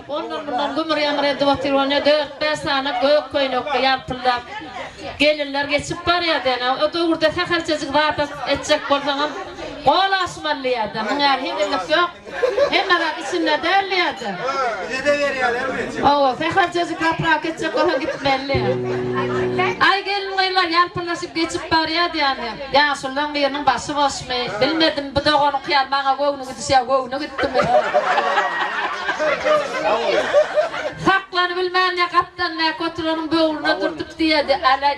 Ondan-mundan gümür-ýamyr edip otyr, ony dört-bäş sany gök köýnekli ýalpyldap gelinler geçip barýardy. Ýöne o döwürde sähelçejik zat etjek bolsaňam gol aşmaly diýýärdi. Muň ýaly hezillik ýok. Hemme zat içinde däl diýýärdi. Bize-de berýärlermi? Hawa, sähelçejik zapraka etjek bolsaň gitmeli. Aý gelin-gyzlar ýalpyldaşyp geçip barýardy ýany. Ýaşululaň biriniň başy boşmy, bilmedim, bu doganyňky ýaly maňa göwni gidişýär, göwni gitdimi? Saklanybilmän ýa gapdalyndaky oturanyň böwrüne dürtüp diýerdi, Äläý,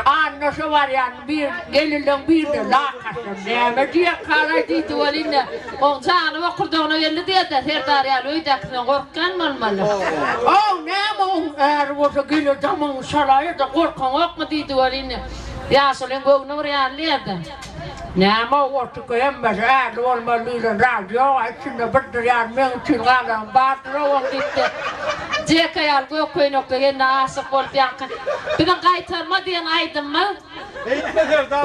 Anna şo barýan bir gelinleň birine lak atsa näme diýerkalaý diýdi welin-de, oň jany bokurdagyna geldi diýerdi, Serdar ýaly öýdäkisinden gorkýan bolmaly. Ow, näme oň äri bolsa geler damagyňy çalaýar-da, gorkaňokmy diýdi welin-de, Ýaşulyň göwni bir ýaly ýerde. Näme-ow, otyrka hemmesi ärli bolmaly diýlen zat ýog-a, içinde birdir ýarym meň üçin galanam bardyr-ow oň diýip-de, Jeka ýaly gök köýnekli gelne aşyk bolup ýaňky biziň Gaýtarma diýen aýdymymyz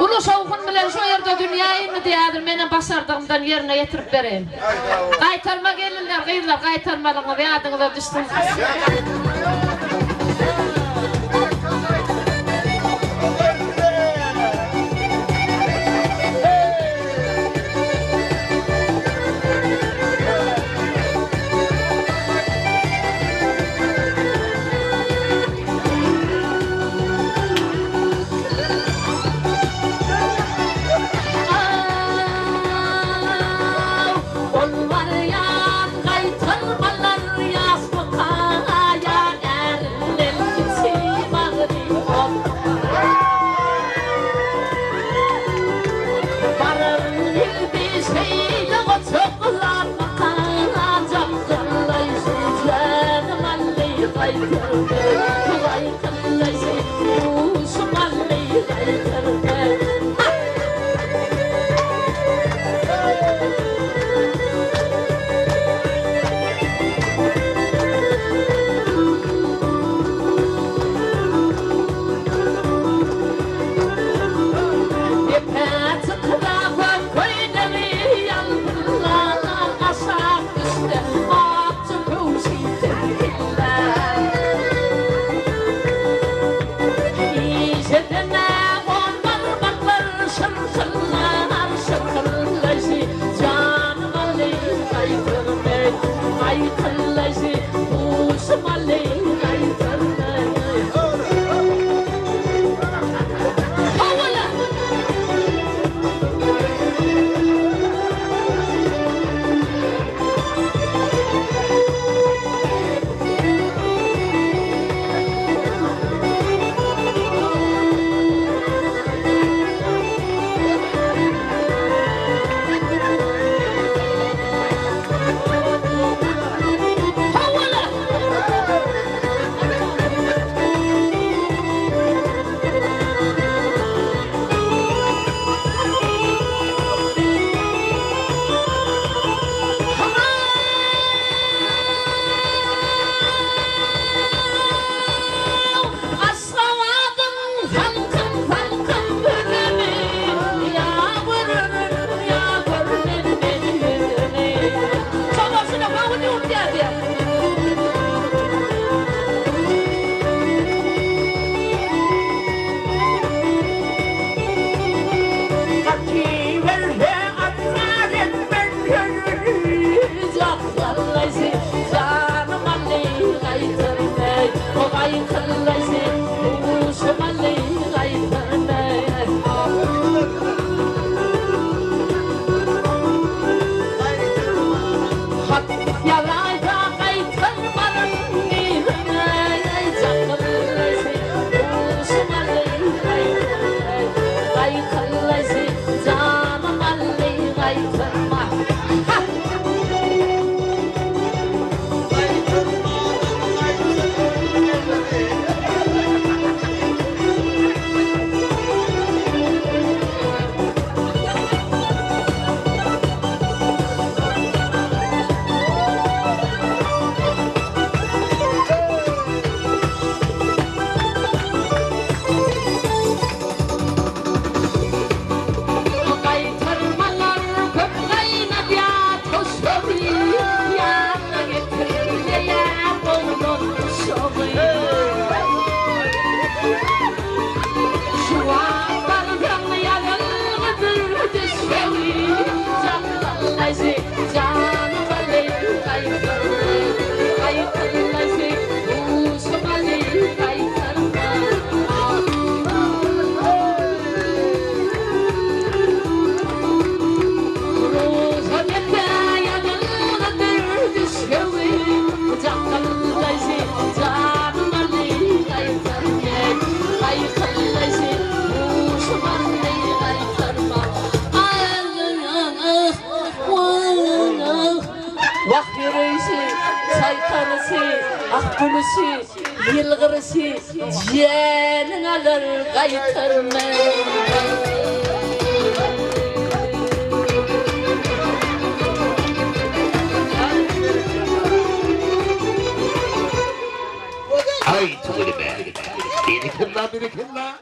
uly şowhun bilen şo ýerde dünýä indi diýýär, häzir menem başardygymdan ýerine ýetirip bereýin. Gaýtarma gelinler, gyzlar gaýtarmalygyňyz ýadyňyza düşsün. Ol barýan gaýtarmalar ýaşmyka ýa ärinden kiçi bagry otmyka? Baran ýigdi şeýle goçaklarmyka jakgyllaýşy janym aldy gaýtardy gaýkyllaýşy duşum aldy gaýtardy. Depä çykyp-a köýnegi ýalpyldar, aşak düşse akja köwşi tirkillär. Işedene on barmaklar şyrşyrlar, şyrkyrlaşy, janym aly gaýtyrmy, gaýkyrlaşy, huşum aly gaýtyrmy. Howala! Aşgabadyň salkyn-salkyn gününi Ýa görerin, ýa görmen men ýüzüni. Şo bolşuna göwün ýuwutýar diýýär. Gaçyberse ykrar etmen sözüni. Jakgallaýsy, janym aly gaýtarmaý. Gaýkyllaýsy, huşum aly gaýtarmaý. Hat ýazaýsa gaýtarmaryn yzyna. Jakgallaýsy, huşum aly gaýtarmaý. Gaýkyllaýsy, janym aly gaýtarma. Ha! Çaýkanyşy, ah gülüşi, ýylgyryşy janyň alar gaýtarman. Aý tüweleme. Berekella berekella.